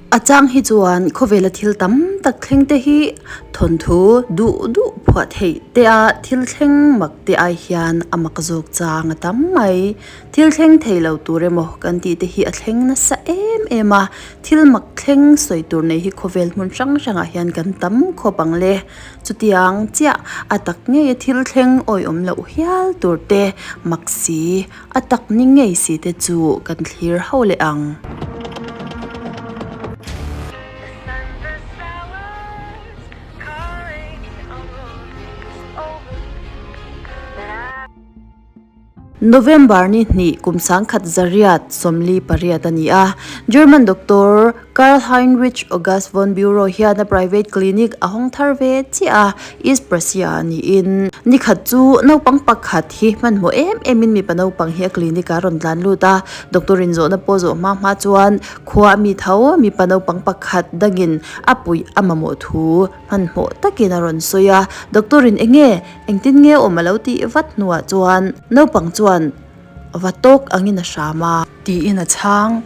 A chang hi chuan khawvela thil tam tak thleng te hi thawnthu duh duh phuah theih te a thil thleng mak te ai hian a mak zawk chang a tam mai. Thil thleng thei lo tur emaw kan tih te hi a thleng nasa em em a, thil mak thleng sawi tur nei hi khawvel hmun hrang hrangah hian kan tam khawp ang le. Chutiang chiah a tak ngei a thil thleng awihawm loh hial tur te mak si a tak ni ngei si te chu kan thlir ho leh ang. November ni hnih kum sangkhat zariat 48 a ni a, German doctor Karl Heinrich August von Bülow hian a private clinic a hawng thar ve chiah a, East Prussia ah niin. Ni khat chu naupang pakhat hi hmanhmawh em em in mipa naupang hi a clinic ah a rawn tlan lut a, doctor in zawhna pawh zawh hma hma chuan khua a mi tho mipa naupang pakhat dangin a puih a mamawh thu hmanhmawh takin a rawn sawi a, doctor in enge Engtin nge awm a lo tih vat hnuah chuan naupang chuan va tawk angin a hram a. Tiin a chhang.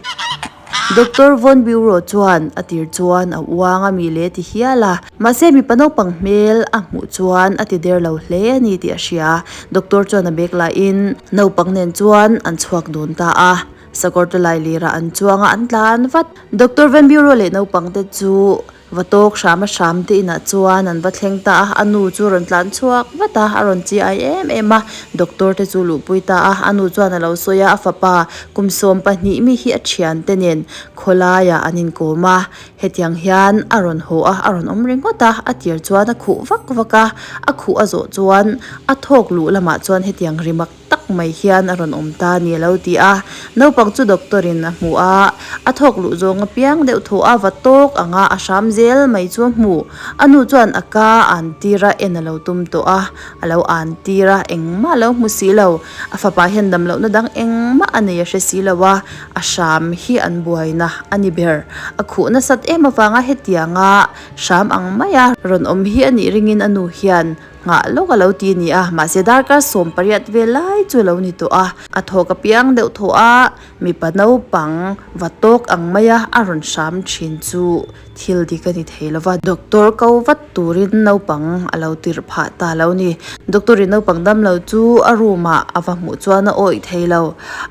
Doctor Von Bureau chuan a tir chuan a uang a mi le ti hial a. Mahse mipa naupang hmel a hmuh chuan a ti der lo hle a ni tih a hria. Doctor chuan a bag lahin naupang nen chuan an chhuak dun ta a. Sakawr tawlai lirah an chuang a, an tlan vat. Doctor Van Bureau leh naupang te chu Va tawk hram a hram te inah chuan an va thleng ta a, a nu chu rawn tlan chhuak vat a, a rawn chi ai em em a, doctor te chu luhpui ta a, a nu chuan a lo sawi a, a fapa kum 12 mi hi a thian te nen khawlaiah an inkawm a, hetiang hian a rawn haw a, a rawn awm ringawt a, a tir chuan a khuh vak vak a, a khuh a zawh chuan a thawk luh lamah chuan hetiang ri mak tak mai hian a rawn awm ta a ni a lo ti a. Naupang chu doctor in a hmu a, a thawk luh zawng apiang deuh thaw a va tawk ang a, a hram zel mai chu a hmu. A nu chuan a ka an tir a, en a lo tum tawh a, a lo an tir a, engmah a lo hmu si lo. A fapa hian dam lohna dang engmah a nei a hre si lo a, a hram hi an buaina a ni ber. A khuh nasat em avanga hetianga hram ang maia rawn awm hi a nih ringin a nu hian Nghah lawk a lo ti a ni a, mahse darkar 18 vel lai chu a lo ni tawh a, a thawk apiang deuh thawh a, mipa naupang va tawk ang maia a rawn hram thin chu thil dik a ni thei lo va, doctor ko vat turin naupang a lo tirh phah ta lo ni. Doctor in naupang dam lo chu a room ah a va hmuh chuan a awih thei lo,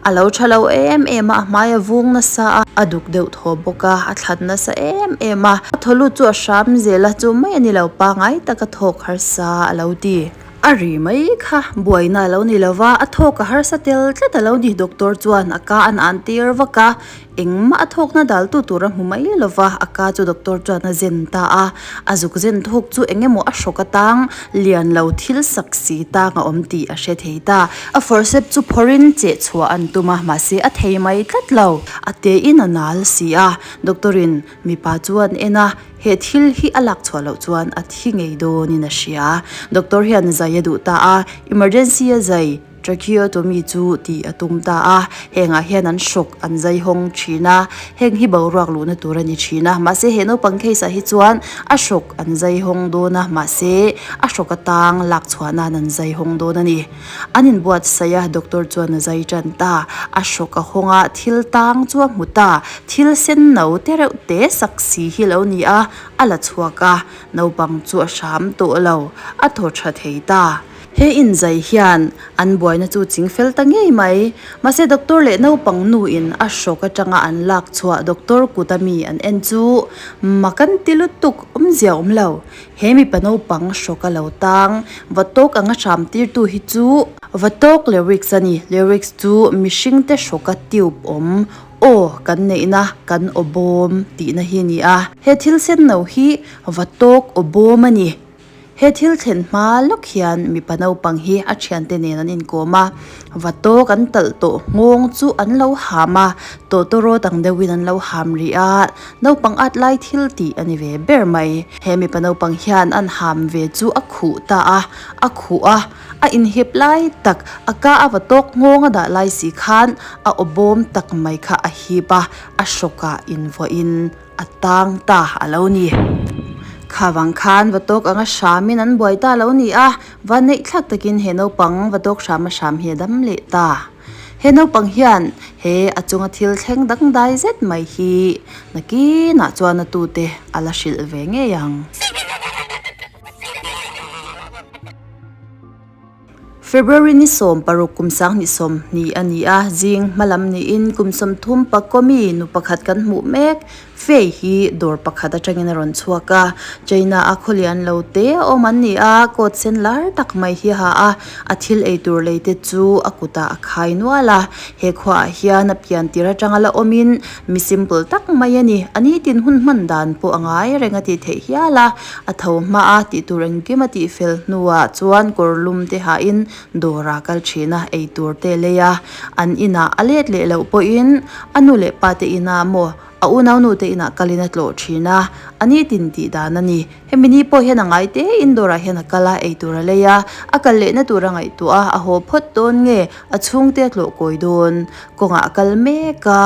a lo tha lo em em a, a hmai a vung nasa a, a duk deuh thaw bawk a, a thlan nasa em em a, a thaw lut chu a hram zel a, chu mai a ni lo, pangai taka thawk harsa a lo ti. A ri mai kha buaina a lo ni lo va, a thawk a harsa tel tlat a lo ni, doctor chuan a ka an an tir vak a, engmah a thawkna daltu tur a hmu mai lo va, a ka chu doctor chuan a zen ta a, a zuk zen thawk chu eng emaw a hrawk atang lian lo thil sak si tang a awm tih a hre thei ta. A forcep chu phawrhin cheh chhuah an tum a, mahse a thei mai tlat lo. A tein a nal si a, doctor in mipa chu an en a, he thil hi a lak chhuah loh chuan a thi ngei dawnin a hria. Doctor hian zai a duh ta a, emergency a zai. Tracheotomy chu tih a tum ta a, hengah hian an hrawk an zai hawng thin a, heng hi boruak luhna tur a ni thin a, mahse he naupang case ah hi chuan a hrawk an zai hawng dawn a, mahse a hrawk atang lak chhuah nan an zai hawng dawn a ni. An inbuatsaih a, doctor chuan a zai tan ta, a hrawk a hawng a, thil tang chu a hmu ta, thil sen no te reuh te sak si hi lo ni a, a la chhuak a, naupang chu a hram tawh lo, a thaw tha thei ta. He inzai hian an buaina chu ching fel ta ngei mai. Mahse doctor leh naupang nu in a hrawk atanga an lak chhuah doctor kut a mi an en chu mak an ti lutuk awmzia awm lo. He mipa naupang hrawk a lo tang va tawk anga hram tirtu hi chu va tawk lyrics a ni. Lyrics chu mihring te hrawk a tube awm aw kan neihna kan aw bawm tihna hi a ni a. He thil sen no hi va tawk aw bawm a ni. He thil thlen hma lawk hian mipa naupang hi a thiante nen an inkawm a, va tawk an talh tawh nghawng chu an lo ham a, tawtawrawt ang deuhin an lo ham rih a, naupang at lai thil tih a ni ve ber mai. He mipa naupang hian an ham ve chu a khuh ta a, a khuh a, a inhip lai tak, a ka a va tawk nghawng a dah lai si khan a aw bawm tak mai kha a hip a, a hrawkah invuahin A tang ta a lo ni. Kha vang khan va tawk anga hramin an buai ta lo ni a, va neih thlak takin he naupang va tawk hrama hram hi a dam leh ta. He naupang hian he a chunga thil thleng dangdai zet mai hi nakinah chuan a tute a la hrilh ve ngei ang. February ni 16 kum 2020 a ni a, zing hmalam niin kum 30 pakawmi nu pakhat kan hmuh mek. Fei hi dawr pakhat atangin a rawn chhuak a, China a khawlian lo te a awm an ni a, coat sen lar tak mai hi a ha a, a thil ei tur lei te chu a kutah a khai nual a, he khuaah hian a pian tir atanga la awmin mi simple tak mai a ni, a nitin hun hman dan pawh a ngai reng a tih theih hial a, a tho hma a tih tur engkim a tih fel hnuah chuan kawr lum te hahin dawrah kal thin a, ei tur te lei a, an inah a let leh loh pawhin a nu leh pa te inah maw A unaunu te inah kalin a tlawh thin a, a nitin tih dan a ni. Hemi ni pawh hian a ngai te in dawrah hian a kal a, eitur a lei a, a kal lehna tur a ngaihtuah a, a haw phawt dawn nge a chhungte a tlawh kawi dawn. Kawngah a kal mek a,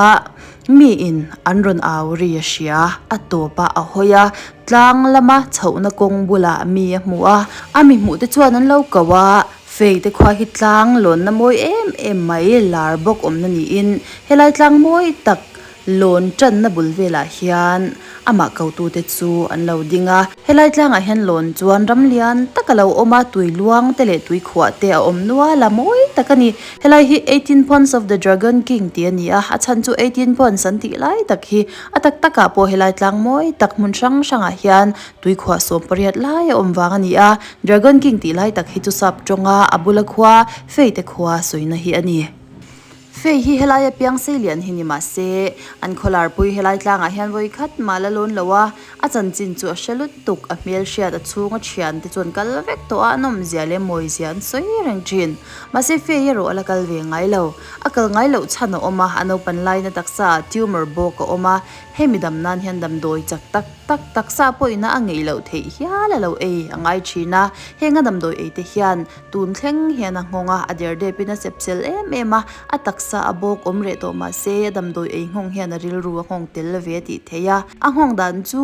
miin an rawn au ri a hria, a tawp a, a hawi a, tlang lama chhohna kawng bulah mi a hmu a, a mi hmuh te chuan an lo ko a, Fei te khua hi tlang lawnna mawi em em mai lar bawk awmna niin helai tlang mawi tak Lawn tanna bul velah hian amah kotute chu an lo ding a. Helai tlangah hian lawn chuan ram lian tak a lo awm a, tui luang te leh tui khuah te a awm nual a, mawi tak a ni. Helai hi 18 Ponds of the Dragon King tih a ni a, a chhan chu 18 Ponds an tih lai tak hi a tak takah pawh helai tlang mawi tak hmun hrang hrangah hian tui khuah 18 lai a awm vang a ni a. Dragon King tih lai tak hi chu sap tawnga a bula khua Feite khua sawina hi a ni. Fei hi helai a piang sei lian hi ni mah se, an khawlar pui helai tlangah hian vawi khat mah la lawn lo a, a chanchin chu a hre lut tuk, a hmel hriat a chhung a thian te chuan kal vek tawh a, a nawmzia leh mawizia an sawi reng thin. Mahse Fei erawh a la kal ve ngai lo. A kal ngai loh chhan a awm a, a naupan laina taksa ah tumor bawk a awm a, hemi dam nan hian damdawi chak tak tak taksa pawhina a ngeih loh theih hial a lo ei a ngai thin a, heng a damdawi ei te hian Tun thleng hian a nghawng a, a der depin a sep sel em em a, a taksa a bawk awm reh tawh mah se a damdawi ei nghawng hian a rilru a nghawng tel ve a tih theih a. A nghawng dan chu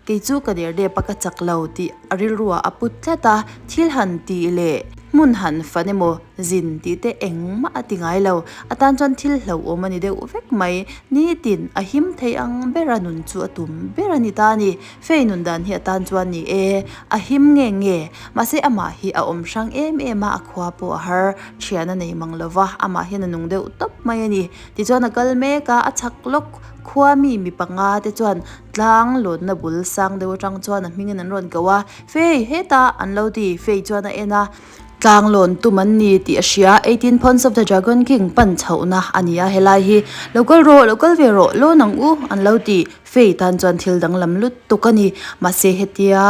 kei chu ka der dep a ka chak lo tih a rilru ah a put tlat a, thil han tih leh hmun han fan emaw zin tih te engmah a ti ngai lo. A tan chuan thil hlauhawm a ni deuh vek mai. Nitin a him thei ang ber a nun chu a tum ber a ni ta a ni. Fei nun dan hi a tan chuan ni e, a him nge nge. Mahse amah hi a awm hrang em em a, a khua pawh a har, thian a nei mang lo va, amah hian a nung deuh tawp mai a ni. Tichuan a kal mek a, a chhak lawk khua mi mi panga te chuan tlang lawnna bul sang deuh atang chuan a hmingin an rawn ko a, Fei, hetah an lo ti, Fei chuan a en a. Tlang lawn tum an ni tih a hria, 18 Ponds of the Dragon King pan chhohna a ni a, helai hi lo kal rawh, lo kal ve rawh, lawn ang u an lo ti. Fei tan chuan thil danglam lutuk a ni, mahse hetia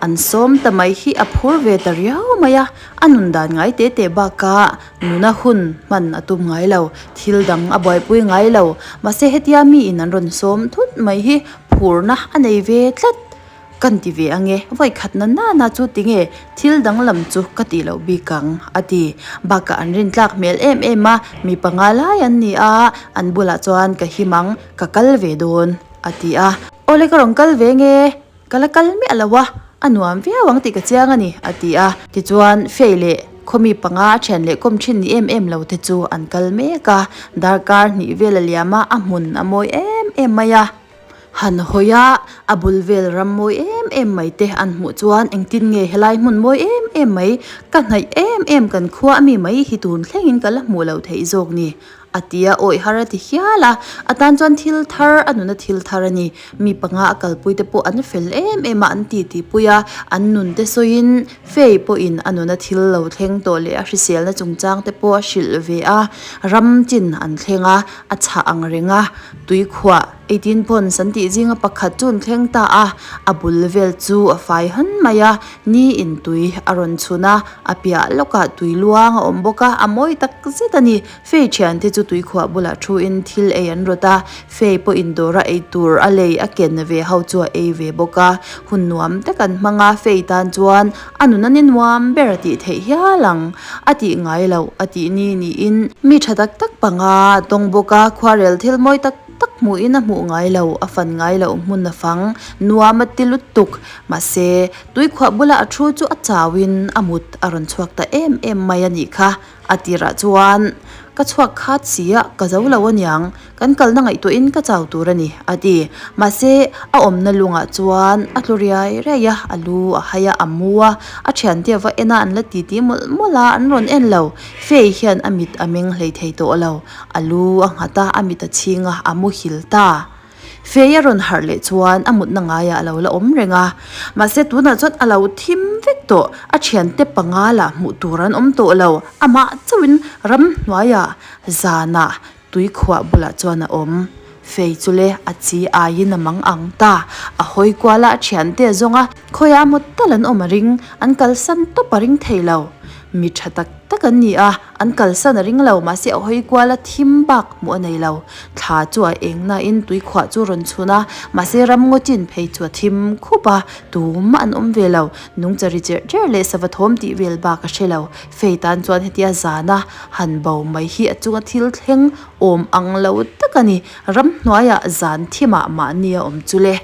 an sawm ta mai hi a phur ve ta riau mai a, a nun dan ngai te te bakah nuna hun hman a tum ngai lo, thil dang a buaipui ngai lo, mahse hetia miin an rawn sawm thut mai hi phurna a nei ve tlat. Kan ti ve ange, vawi khat na nana chu tinge thil danglam chu ka tih loh bik ang, a ti. Bakah an rintlak hmel em em a, mi panga lai an ni a, an bulah chuan ka him ang, ka kal ve dawn, a ti a. Awle ka rawn kal ve nge, ka la kal miah lo a, a nuam viau ang tih ka chiang a ni, a ti a. Tichuan, Fei leh khawmi panga a thian leh kawm thin ni em em lo te chu an kal mek a, darkar hnih vel a liam a, a hmun a mawi em em mai a. Han hawi a, a bul vel ram mawi em em mai te an hmuh chuan engtin nge helai hmun mawi em em mai, ka hnaih em em kan khua ami mai hi tun thlengin ka la hmuh loh theih zawk ni a ti a, awih har a ti hial a, a tan chuan thil thar a nuna thil thar a ni, mi panga a kalpui te pawh an fel em em a, an titi pui a, an nun te sawiin Fei pawhin a nuna thil lo thleng tawh leh a hriselna chungchang te pawh a hrilh ve a, ram chin an thleng a, a chhah ang reng a, tuikhuah. 18 ponds an tih zinga pakhat chu an thleng ta a, a bul vel chu a fai han mai a, ni in tui a rawn chhun a, a piah lawkah tui luang a awm bawk a, a mawi tak zet a ni. Fei thiante chu tuikhuah bulah thu in thil ei an rawt a, Fei pawhin dawra ei tur a lei a ken ve ho chu a ei ve bawk a, hun nuam tak an hmang a, Fei tan chuan a nun a ni nuam ber a tih theih hial ang a tih ngai loh a tih ni niin mi tha tak tak panga a tawng bawk a, khuarel thil mawi tak tak hmuhin a hmuh ngai lo, a fan ngai loh hmun a fang nuam a ti lutuk. Mahse, tuikhuah bula a thu chu a chauhin a mut a rawn chhuak ta em em mai a nih kha. A tirah chuan. Ka chhuak khat si a, ka zo lo aniang. Kan kalna ngaihtuahin ka chau tur a ni, a ti. Mahse, a awmna lungah chuan a tlu riai riai a, a lu a hai a, a mu a, a thiante a va en a, an la titi mawlh mawlh a, an rawn en lo. Fei hian a mit a meng hlei thei tawh lo. A lu a nghat a, a mit a chhing a, a muhil ta. Fei a rawn harh leh chuan a mutna ngaiah a lo la awm reng a, mahse tunah chuan a lo thim vek tawh, a thiante panga lah hmuh tur an awm tawh lo, amah chauhin ramhnuaiah zanah tuikhuah bulah chuan a awm. Fei chu le a chi aiin a mang ang ta, a hawi kual a, a thiante a zawng a, khawiah maw tal an awm a ring, an kalsan tawp a ring thei lo. Mi tha tak tak an ni a, an kalsan a ring lo, mahse a hawi kual a thim bak hmuh a nei lo. Thla chu a eng nain tuikhuah chu rawn chhun a, mahse ramngaw chin phei chu a thim khup a, tumah an awm ve lo. Nungcha ri cherh cherh leh sava thawm tih vel bak a hre lo. Fei tan chuan hetia zana han bo mai hi a chunga thil thleng awm ang lo tak a ni. Ramhnuaiah zan thimah mahni a awm chu le.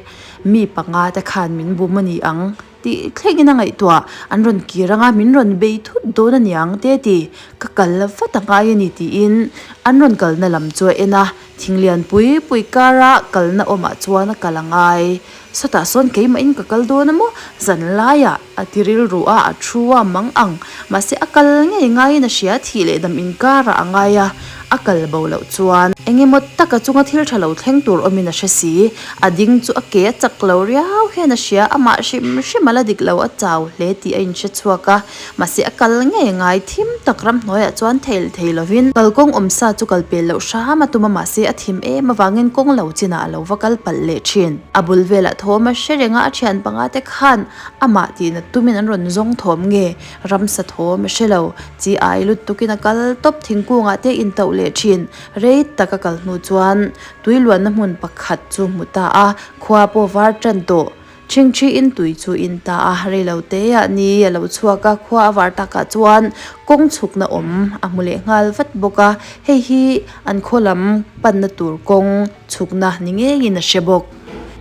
Mi panga te khan min bum a ni ang. Tih thlengin a ngaihtuah, an rawn kir anga min rawn bei thut dawn a niang te ti, ka kal vat a ngai a ni tiin an rawn kalna lam chu a en a, thinglian pui pui kara kalna awmah chuan a kal a ngai. Sawtah sawn keimahin ka kal dawn a maw? Zan laiah a ti rilru a, a thu a mang ang. Mahse a kal ngei ngaiin a hria, thih leh dam inkarah a ngai a, a kal bo loh chuan engemaw taka chunga thil tha lo thleng tur awmin a hre si. A ding chu a ke a chak lo riau hian a hria, amah hrim hrim a la dik lo, a chau hle tih a inhre chhuak a. Mahse a kal ngei ngai thim tak ramhnuaiah chuan theil thei lovin kalkawng awmsa chu kal pel loh hram a tum a, mahse a thim em avangin kawng lo chinah a lo va kal palh leh thin. A bul velah thawm a hre reng a, a thian panga te khan amah tihna tumin an rawn zawng thawm nge ramsa thawm a hre lo. Chi ai lutukin a kal tawp thingkungah te a intauh leh thin. Rei tak a kal hnu chuan Tui luanna hmun pakhat chu hmu ta a, khua pawh var tan tawh. Chhingchhiin tui chu in ta a, reilo teah ni a lo chhuak a, khua a var takah chuan kawng chhukna awm a hmu leh nghal vat bawk a, hei hi an khaw lam panna tur kawng chhukna ni ngeiin a hre bawk.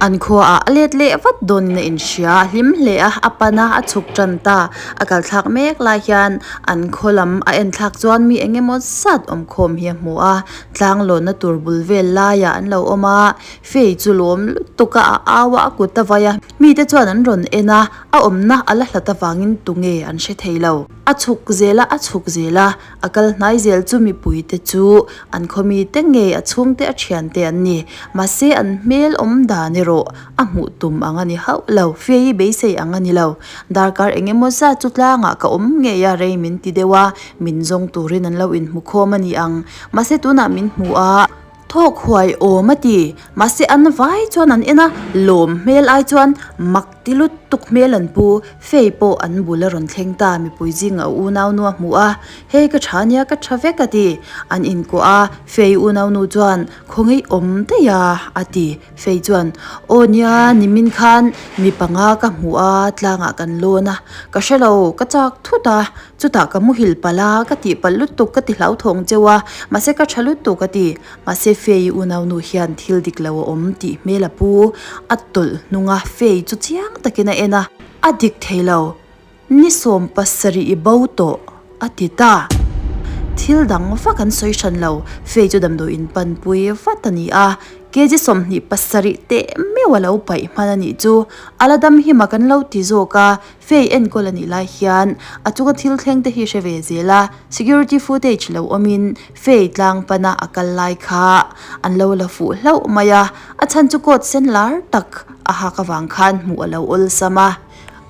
An khuaah a let leh vat dawnin a inhria, a hlim hle a, a pan a, a chhuk tan ta. A kal thlak mek lai hian an khaw lam a en thlak chuan mi eng emaw zat awmkhawm hi a hmu a, Tlang lawnna tur bul vel laiah an lo awm a, fei chu lawm lutuk a, a au a, a kut a vai a, mite chuan an rawn en a, a awmna a la hlat avangin tunge an hre thei lo. A chhuk zel a, a chhuk zel a, a kal hnai zel chu mipuite chu an khaw mite ngei a chhungte a thiante an ni. Mahse an hmel awm dan erawh a hmuh tum ang a ni hauh lo, fei beisei ang a ni lo. Darkar eng emaw zat chu tlangah ka awm ngei a, rei min ti deuh a, min zawng turin an lo inhmu khawm a ni ang. Mahse tunah min hmu a, thawk huai awm a ti. Mahse an vai chuan an en a, lawm hmel ai chuan mak ti lutuk hmel an pu. Fei pawh an bul a rawn thleng ta, mipui zingah a unaunu a hmu a, Hei ka tha nia, ka tha vek a ti. An inkuah a, Fei unaunu chuan khawngaih awm daih a, a ti. Fei chuan, Aw nia, nimin khan mi panga ka hmu a, tlangah kan lawn a, ka hre lo, ka chak thut a, chutah ka muhil palh a, ka tih palh lutuk ka ti hlauthawng cheu a, mahse ka tha lutuk a ti. Mahse Fei unaunu hian thil dik lo a awm tih hmel a pu, a tawlh hnung a, Fei chu chiang takin a en a, a dik thei lo. Ni 70 i bo tawh, a ti ta. Thil dang vak an sawi hran lo, Fei chu damdawiin panpui vat a ni a, kg 27 teh meuh a lo paih hman a nih chu. A la dam hi mak an lo ti zawk a, Fei enkawl a nih lai hian a chunga thil thleng te hi hre ve zel a, security footage lo awmin Fei tlang pana a kal lai kha an lo la fuh hlauh mai a, a chhan chu coat sen lar tak a hak avang khan hmuh a lo awlsam a.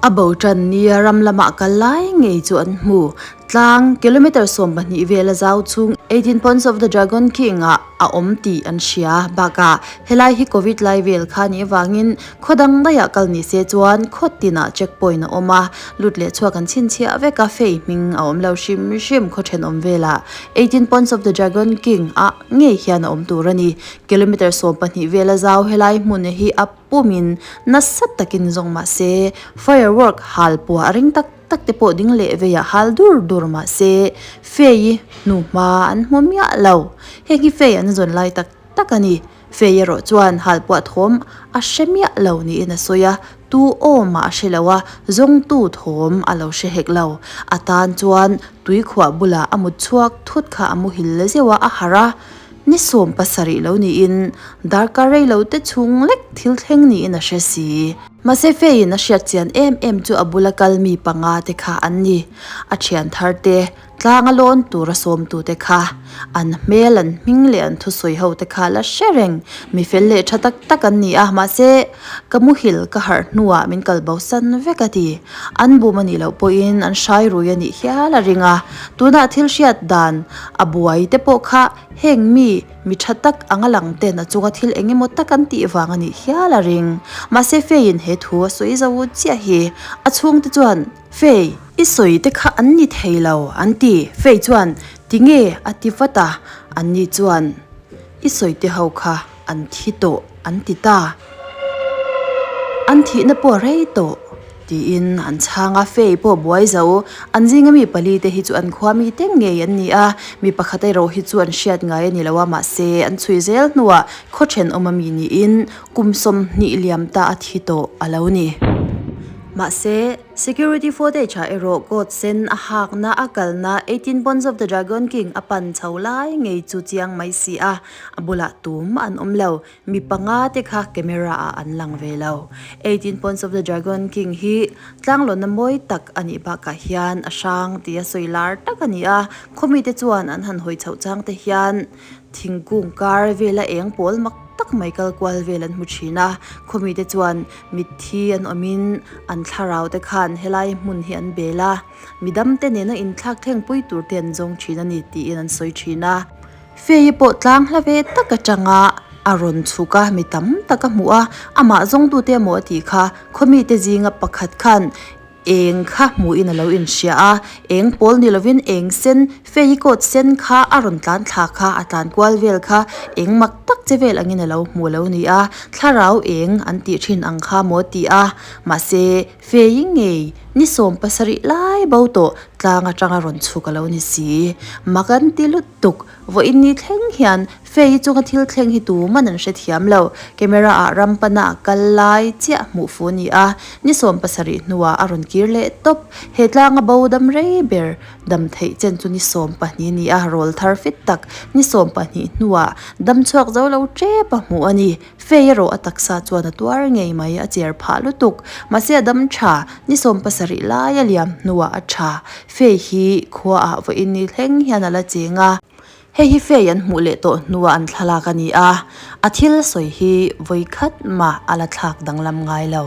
A bo tan nia ram lamah kal lai ngei chu an hmu. Tlang, kilometre 12 vela zau chhung 18 Ponds of the Dragon King ah a awm tih an hria. Bakah, helai hi Covid lai vel kha nih avangin khaw dang daiah kal ni se chuan khaw tinah check point a awm a, lut leh chhuak an chhinchhiah vek a, fei hming a awm lo hrim hrim khaw thenawm velah 18 Ponds of the Dragon King ah ngei hian a awm tur a ni. Kilometre 12 vela zau helai hmun hi a. Pumin nasa takin zawng mah se, firework hal puah a ring tak tak te pawh ding leh veiah hal dur dur mah se, Fei hnuhma an hmu miah lo. Heng hi Fei an zawn lai tak tak a ni. Fei erawh chuan hal puah thawm a hre miah lo niin a sawi a. Tu aw mah a hre lo a, zawngtu thawm a lo hre hek lo. A tan chuan tuikhuah bulah a mut chhuak thut kha a muhil la zeuh a, a harh a. Ni 70 lo niin darkar rei lo te chhung lek thil thleng niin a hre si. Mahse Feiin a hriat chian em em chu a bula kal mi panga te kha an ni. A thian thar te, tlanga lawn tura sawmtu te kha, an hmel, an hming leh an thusawi ho te kha la hre reng. Mi fel leh tha tak tak an ni a, mahse ka muhil ka harh hnuah min kal bo san vek a ti. An bum a nih loh pawhin an hrai rui a nih hial a ring a, tunah thil hriat dan a buai te pawh kha heng mi Mi tha tak anga lang ten a chunga thil eng emaw tak an tih vang a nih hial a ring. Mahse Fei-in he thu a sawi zo chiah hi. A chhungte chuan, Fei, i sawi te kha an ni thei lo, an ti. Fei chuan, Tinge? a ti vat a. Anni chuan, I sawi te ho kha an thi tawh, an ti ta. An thihna pawh a rei tawh. Tiin an chhang a, Fei pawh buai zo. An zinga mi pali te hi chu an khua mi te ngei an ni a, mi pakhat erawh hi chu an hriat ngai a ni lo a, mahse an chhui zel hnuah khaw thenawm a mi niin kum 20 liam ta a thi tawh a lo ni. Mahse, security footage ah erawh coat sen a hakna a kalna 18 Bonds of the Dragon King a pan chho lai ngei chu chiang mai si a, a bulah tum an awm lo. Mi panga te kha camera ah an lang ve lo. 18 Ponds of the Dragon King hi tlanglawnna mawi tak a nih bakah hian a hrang tia sawi lar tak a ni a, khawmite chuan an han hawi chhoh chang te hian thingkung kar vela eng pawl mak tak mai kal kual vel an hmu thin a, khawmite chuan mitthi an awmin an thlarau te khan helai hmun hi an bel a, midamte nena inthlak thleng pui tur te an zawng thin a ni tiin an sawi thin a. Fei pawh tlang hla ve tak atanga a rawn chhuk a, mi tam tak a hmuh a, amah zawngtute emaw a tih kha khawmite zinga pakhat khan eng kha hmuhin a lo inhria a, eng pawl ni lovin eng sen, fei coat sen kha a rawn tlan thla kha, a tlan kual vel kha eng mak tak che vel angin a lo hmu lo ni a, thlarau eng an tih thin ang kha maw ti a, mahse fei ngei ni 70 lai bo tawh tlang atanga rawn chhuk a lo ni si, mak an ti lut. Tuk, vawiin ni thleng hian Fei chunga thil thleng hi tuman an hrethiam lo. Camera ah ram pana a kal lai chiah hmuh fu a ni a, ni 70 hnuah a rawn kir leh tawp. He tlanga bo dam rei ber dam theih chen chu ni 12 a ni a, rawl thar fit tak ni 12 hnuah dam chhuak zo lo tep a hmuh a ni. Fei erawh a taksa chuan a tuar ngei mai, a cher phah lutuk. Mahse a dam tha, ni 70 lai a liam hnuah a tha. Fei hi khuaah vawiin ni thleng hian a la cheng a. Hei hi Fei an hmuh leh tawh hnuah an thlalak a ni a, a thil sawi hi vawi khat mah a la thlak danglam ngai lo.